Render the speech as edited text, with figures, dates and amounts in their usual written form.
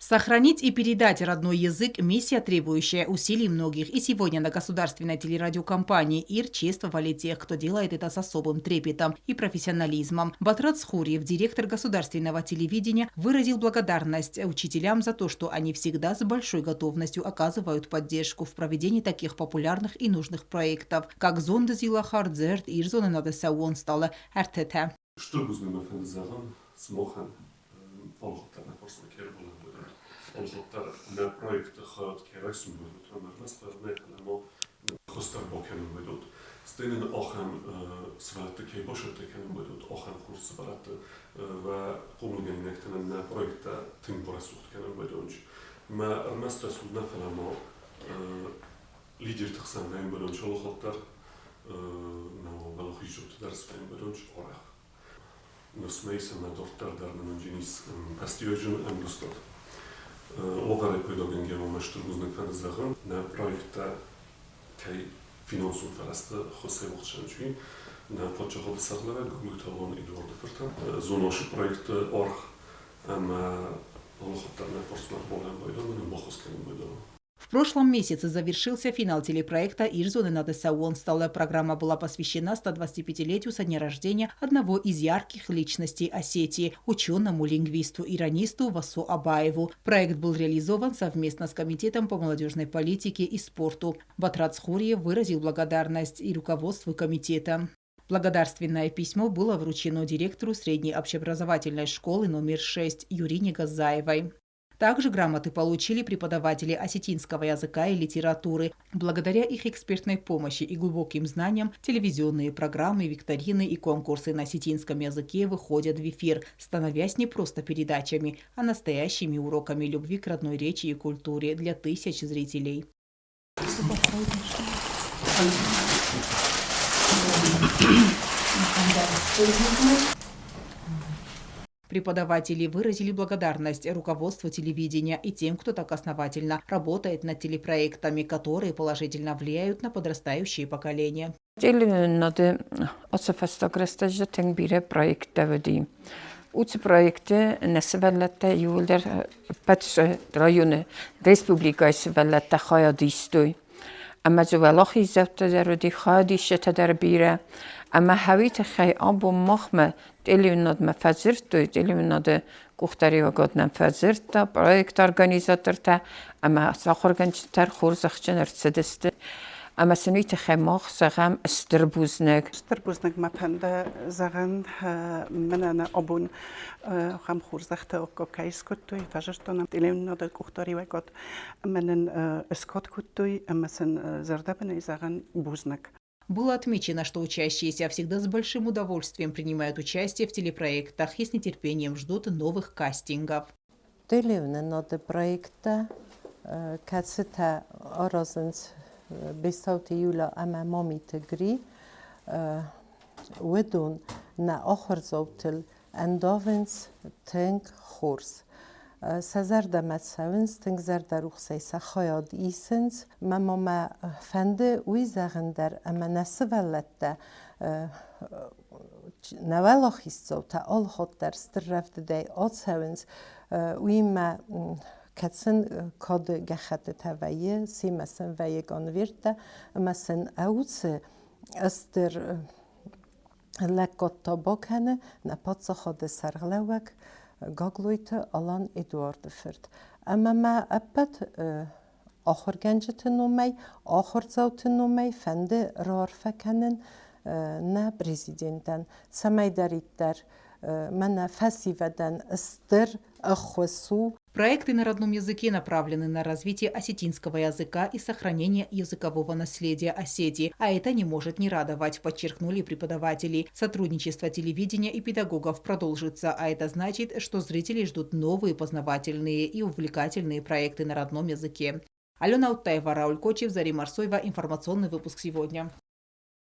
Сохранить и передать родной язык – миссия, требующая усилий многих. И сегодня на государственной телерадиокомпании «Ир» чествовали тех, кто делает это с особым трепетом и профессионализмом. Батрат Схуриев, директор государственного телевидения, выразил благодарность учителям за то, что они всегда с большой готовностью оказывают поддержку в проведении таких популярных и нужных проектов, как «Зонды Зилахар Дзырд Ирзонынады сӕууон стъалы ӕртытӕ». Стыр бузныг мӕ фӕнды зӕгъын сымахӕн, алыхатт нӕ фарсмӕ кӕй ӕрбалӕууыдат, алыхатт дӕр нӕ проекты хайад кӕй райсын байдыдтат ӕмӕ ӕрмӕстдӕр нӕ, фӕлӕ ма хуыздӕр бакӕнын байдыдтат. Стӕй нын ахӕм сывӕллӕтты кӕй бацӕттӕ кӕнын байдыдтат, ахӕм хорз сывӕллӕтты уӕ хъомылгӕнинӕгтӕ нын нӕ проекттӕ тынг барӕсугъд кӕнын байдыдтой. Мӕ ӕрмӕст рӕсугъд нӕ, фӕлӕ ма лидерты хсӕн вӕййын алыхатт дӕр нӕ уӕлахиздзауты дӕр свӕййын арӕх. Ныфс мӕ ис, ӕмӕ дарддӕр дӕр нын ис фӕстиуӕджын ӕмгуыстад. Ловӕрӕй пайдагӕнгӕ ма мӕ стыр бузныг фӕнды зӕгъын, нӕ проекттӕ кӕй финансон фӕрӕзты ӕххуысӕй уагъд нӕ паддзахады сӕргълӕууӕг Гаглойты Алан Эдуарды фыртӕн Зонашы проекты аргъ ӕмӕ алыхатт дӕр нӕ фарсмӕ ӕрбалӕууын байдайын, нын баххуыс кӕнын байдайын. В прошлом месяце завершился финал телепроекта «Ирзонынады сӕууон стъалы». Программа была посвящена 125-летию со дня рождения одного из ярких личностей Осетии – ученому-лингвисту, иранисту Васо Абаеву. Проект был реализован совместно с Комитетом по молодежной политике и спорту. Батрат Схуриев выразил благодарность и руководству комитета. Благодарственное письмо было вручено директору средней общеобразовательной школы номер 6 Юрине Газаевой. Также грамоты получили преподаватели осетинского языка и литературы. Благодаря их экспертной помощи и глубоким знаниям телевизионные программы, викторины и конкурсы на осетинском языке выходят в эфир, становясь не просто передачами, а настоящими уроками любви к родной речи и культуре для тысяч зрителей. Преподаватели выразили благодарность руководству телевидения и тем, кто так основательно работает над телепроектами, которые положительно влияют на подрастающие поколения. Телеуынынады ацы фӕстаг рӕстӕджы тынг бирӕ проекттӕ уыди. Уыцы проекты нӕ сывӕллӕттӕ иууылдӕр ӕппӕт районы, республикӕйы сывӕллӕттӕ хайад истой. Ӕмӕ дзы уӕлахиздзӕуттӕ дӕр уыди, хайадисджытӕ дӕр бирӕ. Ӕмӕ хӕуи тыххӕй абон махмӕ телеуынынадмӕ фӕдзырдтой, телеуынынады къухдариуӕгад нӕм фӕдзырдта, проекты организатортӕ ӕмӕ ахуыргӕнджытӕ хорзӕхджын ӕрцыдысты. Ӕмӕ сын уый тыххӕй мах зӕгъӕм стыр бузныг. Стыр бузныг мӕ фӕнды зӕгъын, мӕнӕн абон ахӕм хорзӕхтӕ кӕй скодтой, фӕзырдтон телеуынынады къухдариуӕгад ӕмӕ нын скод кодтой ӕмӕ сын зӕрдӕбынӕй зӕгъын бузныг. Было отмечено, что учащиеся всегда с большим удовольствием принимают участие в телепроектах и с нетерпением ждут новых кастингов. Телеуынынады проекттӕ, кӕцытӕ аразынц Бестауты Юля ӕмӕ Мамиты Гри, уыдон нӕ ахуырдзаутыл ӕндавынц тынг хорз. Сӕ зӕрдӕмӕ цӕуынц, тынг зӕрдӕрухсӕй сӕ хайад исынц. Мӕ ма мӕ фӕнды уый зӕгъын дӕр, ӕмӕ нӕ сывӕллӕттӕ нӕ уӕлахиздзаутӕ алыхатт дӕр стыр рӕвдыдӕй ацӕуынц. Уыимӕ кӕд сын кады гӕххӕттытӕ вӕййы, семӕ сын вӕййы конверттӕ, ӕмӕ сын ӕуцы стыр лӕггад та бакӕны нӕ паддзахады сӕргълӕууӕг Гаглойты Алан Эдуарды фырт. Ӕмӕ мӕ ӕппӕт ахуыргӕнджыты номӕй, ахуырдзауты номӕй фӕнды раарфӕ кӕнын нӕ президентӕн, цӕмӕйдӕриддӕр мӕнӕ фӕсивӕдӕн стыр ӕххуыс у. Проекты на родном языке направлены на развитие осетинского языка и сохранение языкового наследия Осетии. А это не может не радовать, подчеркнули преподаватели. Сотрудничество телевидения и педагогов продолжится, а это значит, что зрители ждут новые познавательные и увлекательные проекты на родном языке. Алена Уттаева, Рауль Кочев, Зарима Арсоева. Информационный выпуск сегодня.